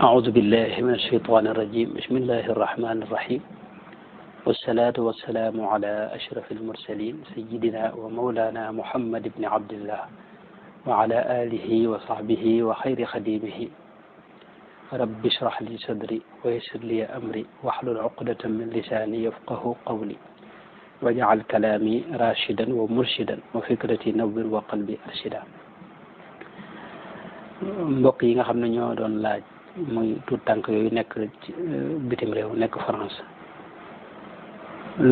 أعوذ بالله من الشيطان الرجيم بسم الله الرحمن الرحيم والصلاة والسلام على أشرف المرسلين سيدنا ومولانا محمد بن عبد الله وعلى آله وصحبه وخير خديمه رب اشرح لي صدري ويسر لي أمري واحلل عقدة من لساني يفقه قولي واجعل كلامي راشدا ومرشدا وفكرتي نور وقلبي أرشدا. mbokk yi nga xam ne ñoo doon laaj muy tuut tànk yooyu nekk ci bitim réew nekk France,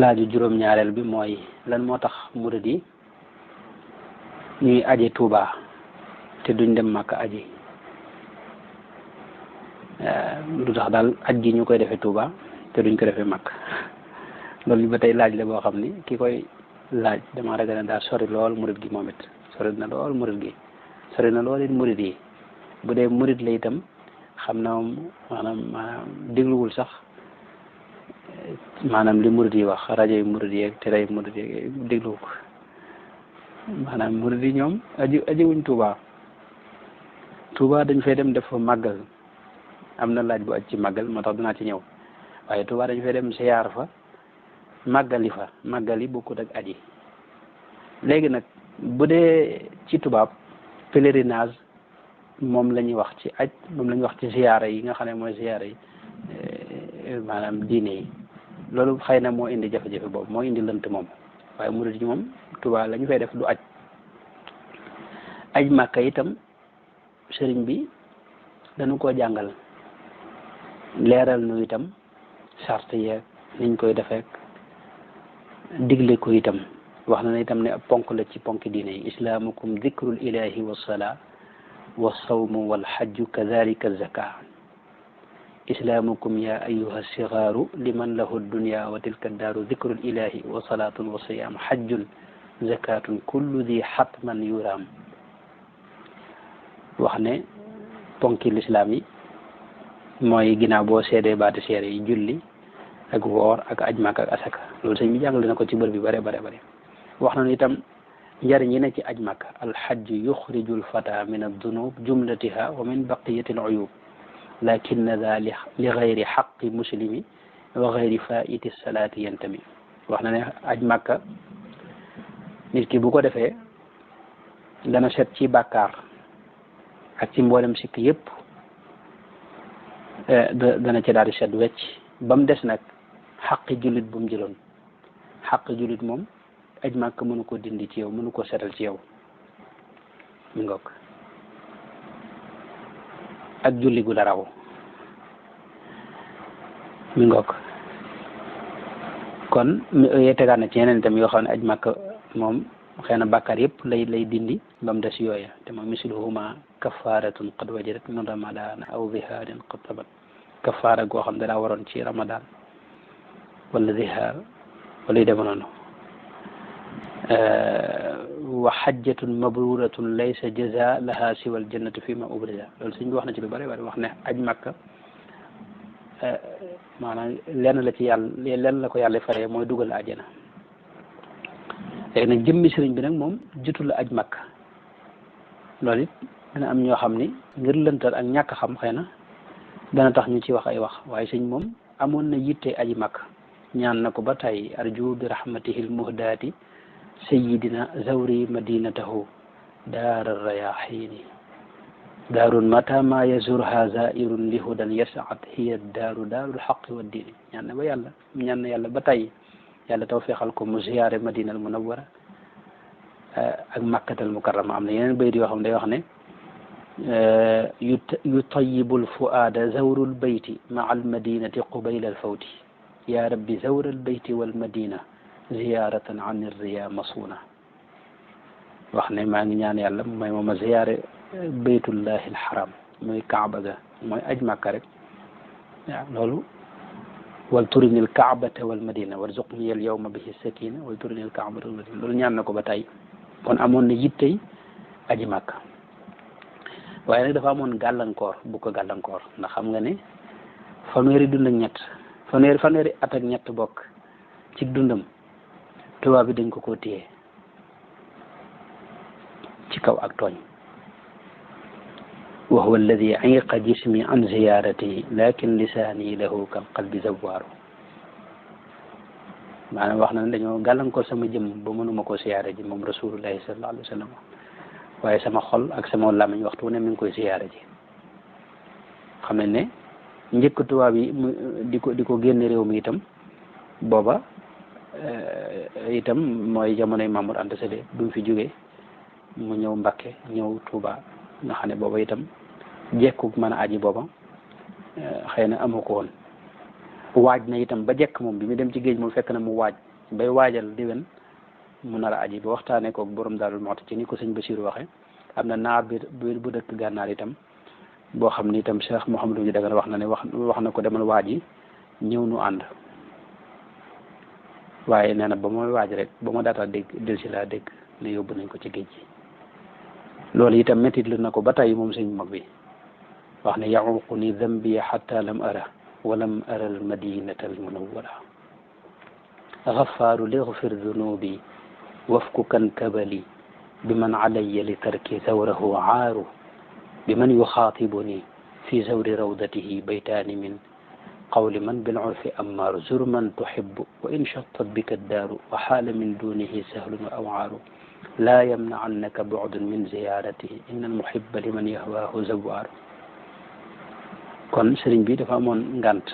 laaju juróom-ñaareel bi mooy lan moo tax murid yi ñuy aji Touba te duñ dem Makka aji, lu tax daal aj gi ñu koy defee Touba te duñ ko defee Makka. loolu ba tey laaj la boo xam ni ki koy laaj dama ragal ne daa sori lool murid gi, moom it sori na lool murid gi, sori na lool it murid yi. bu dee murid la itam xam na maanaam dégluwul sax maanaam li murid yi wax, rajo yi murid yeeg télé yi murid yeeg dégluwu ko. maanaam murid yi ñoom aji wuñ Touba dañ fay dem def fa màggal. am na laaj bu aj ci màggal moo tax dinaa ci ñëw, waaye Touba dañ fay dem siyaar fa màggali bokkut ak aji. léegi nag bu dee ci tubaab pèlerinage moom la ñuy wax ci aj, moom la ñuy wax ci ziyaara yi nga xam ne mooy ziyaara yi maanaam diine yi. loolu xëy na moo indi jafe-jafe boobu, moo indi lënt moom. waaye murid yi moom Tuubaa la ñu fay def du aj. aj Màkka itam sëriñ bi dañu koo jàngal, leeral nu itam charte yeeg niñ koy defeek digle ko itam. wax na ne itam ne ab ponk la ci ponk diine yi. islaamukum dikrul ilahi wassalaa wa sawmu wal hajju kadhalika zaka. islaamukum ya ayuha sigaaru liman lahu dunya wa tilka daaru dikrul ilahi wa salaatun wa siyaam hajjun zakatun kullu di hatman yuraam. wax ne ponki lislaam yi mooy ginnaaw boo seedee baati seere yi julli ak woor ak aj Makka ak asaka. loolu sëñ bi jàngale na ko ci bër bi bare bare bare. wax nañu itam njariñ yi ne ci aj Makka. alxajju yuxriju lfata min addunub jumlatiha wa min baqiyati aluyub lakinna da li gayri xaqi muslimi wa gayri faiti salaati yantami. wax na ne aj Makka nit ki bu ko defee dana set ci bàkkaar ak ci mboolem sikk yépp, dana ci daal di set wecc ba mu des nag xaqi jullit bu mu jëloon. xaqi jullit moom aj Màkka mënu ko dindi ci yow, mënu ko setal ci yow. mi ngoog ak julli gu la raw. mi ngoog kon yee tegaat na ci yeneen itam yoo xam ne aj Màkka moom xëy na bàkkaar yëpp lay dindi ba mu des yooya, te moom misluhuma kafaratun qad wajadat min ramadan aw zihaarin qad tabat. kafaara goo xam ne daa waroon ci ramadan wala zihaar wala yu deme noonu. wa xajjatun mabruratun laysa jaza laha siwa aljannatu fi ma ubrida. loolu sëñ bi wax na ci lu bëri bëri. wax ne aj Makka maanaam lenn la ci yàlla, lenn la ko yàlla faree mooy dugal la àjjana. léegi nag jëmmi sëriñ bi nag moom jotul la aj Makka. loolu it dana am ñoo xam ni ngir lëntal ak ñàkk xam xëy na dana tax ñu ci wax ay wax, waaye sëñ moom amoon na yitte aji Makka. ñaan na ko ba tey arju bi rahmatihi lmuhdaati sayidina zawri madinatahu daar rayaxiini daarun mata ma yazurha zairun lihudan yasaat hiya daaru daarul xaqi wa diini. ñaan na ba yàlla, ñaan na yàlla ba tey yàlla tawfeexal ko mu ziyaare madina al munawwara ak makkatal mukarrama. am na yeneen bayt yoo xam ne day wax ne yutayibu lfuaada zawru lbayti maa almadinati qubayla alfawti ya rabbi zawra albayti walmadina ziyaratan an irriya masuna. wax ne maa ngi ñaan yàlla may ma ziyaare baytullahi alxaram, mooy kaaba ga, mooy aj Makka rek. waaw loolu wal turini alkaabata walmadina warzuqni al yawma bihi sakina wal turini alkaabata walmadina. loolu ñaan na ko ba tey. kon amoon na yittey aji Makka, waaye nag dafa amoon gàllankoor bu ko gàllankoor. ndax xam nga ne fanweeri dund ak ñett, fanweeri at ak ñett bokk ci dundam tubaab bi dañ ko téye ci kaw ak tooñ. wa huwa alladi iqa jismi an ziyaratihi lakin lisaani lahu kal qalbi zawaaru maanaam wax na ne dañoo gàllankoor sama jëm ba mënuma ko siyaare ji moom rasulullahi sallallahu alayhi wa sallam waaye sama xol ak sama làmmiñ waxtu ne mi ngi koy siyaare ji xam ne ne njëkk tubaab yi di ko génne réew mi itam booba itam mooy jamonoy Mamour Anta Sali bu mu fi jógee mu ñëw Mbakke ñëw Touba nga xam ne booba itam jekku mën a aji booba xëy na amu ko woon waaj na itam ba jekk moom bi mu dem ci géej moom fekk na mu waaj bay waajal diwen mu nar a aji ba waxtaanee koog borom Daarul Muxti ci ni ko sëñ Basiru waxe am na naar bi bu dëkk gànnaar itam boo xam ni itam Cheikh Mouhamadou Dagana wax na ne wax na ko demal waaj yi ñëw nu ànd waaye nee na ba mooy waaj rek ba ma daataa dégg del si laa dégg ne yóbbu nañ ko ci géej gi loolu itam métit lu na ko ba tey moom sëñ mag bi wax ne yaququ ni dambi xatta lam ara walam ara al madinata al munawwara gafaaru ligfir dunubi wafku kan kabali biman alayya li tarki zawrahu aaru biman yuxaatibuni fi zawri rawdatihi baytaani min qawli man bil urfi ammaaru zur man tuhibbu wa in chattat bika ddaaru wa xaala min dunihi sahlun wa awaaru laa yamnacannaka bucdun min ziyaaratihi inna almuhibba liman yahwaahu zawaaru kon sëriñ bi dafa amoon ngant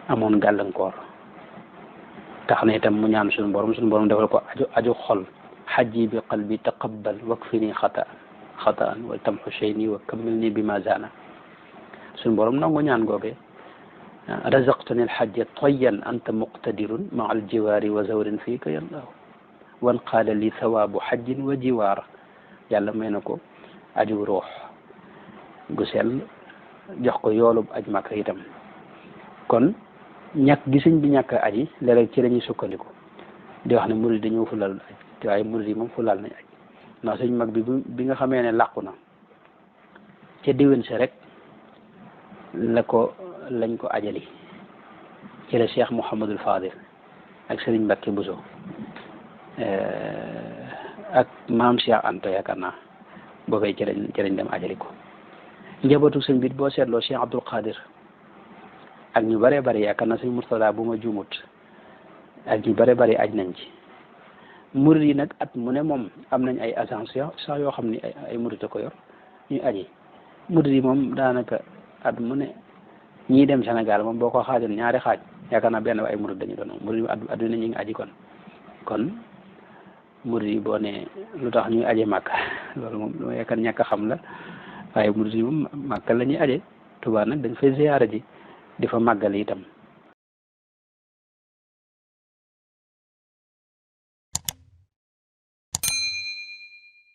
amoon gàllankoor tax na itam mu ñaan suñu borom defal ko aju xol xajji bi qalbi taqabbal wakfini xataan wa tamxu shayni wa kammilni bi ma zaana suñu borom nangu ñaan googe razaqtani alxajja tayyan anta muqtadirun maa aljiwaari wa zawrin fiika yallahu wan qaala li thawaabu xajjin wa jiwaara yàlla may na ko aju ruux gu sell jox ko yoolub aj Makka itam kon ñàkk gi sëñ bi ñàkk aji léeg-léeg ci lañuy sukkandiku di wax ne murid dañoo fulal aj waaye murid yi moom fulal nañ aj ndax sëñ mag bi nga xamee ne làqu na ca déwén sa rek lañ ko ajali ci la Cheikh Mouhamadul Fadil ak Sëriñ Mbakke Buso ak maam Cheikh Anta yaakaar naa boobee ci lañ dem ajali ko njabootu sëñ bi boo seetloo Cheikh Abdul Qadir ak ñu bëree bëri yaakaar naa sëñ Murtada bu ma juumut ak ñu bëree bëri aj nañ ci murid yi nag at mu ne moom am nañ ay agence sax yoo xam ni ay murid a ko yor ñuy aji murid yi moom daanaka at mu ne ñii dem Sénégal moom boo ko xaajoon ñaari xaaj yaakaar naa benn ba ay murid dañu doon murid yi at ñu ne ñu ngi aji kon murid yi boo ne lu tax ñuy aje Màkka loolu moom lu yaakaar ñàkk a xam la waaye murid yi moom Màkka la ñuy aje Tuubaa nag dañ fay ziyaara ji di fa màggal itam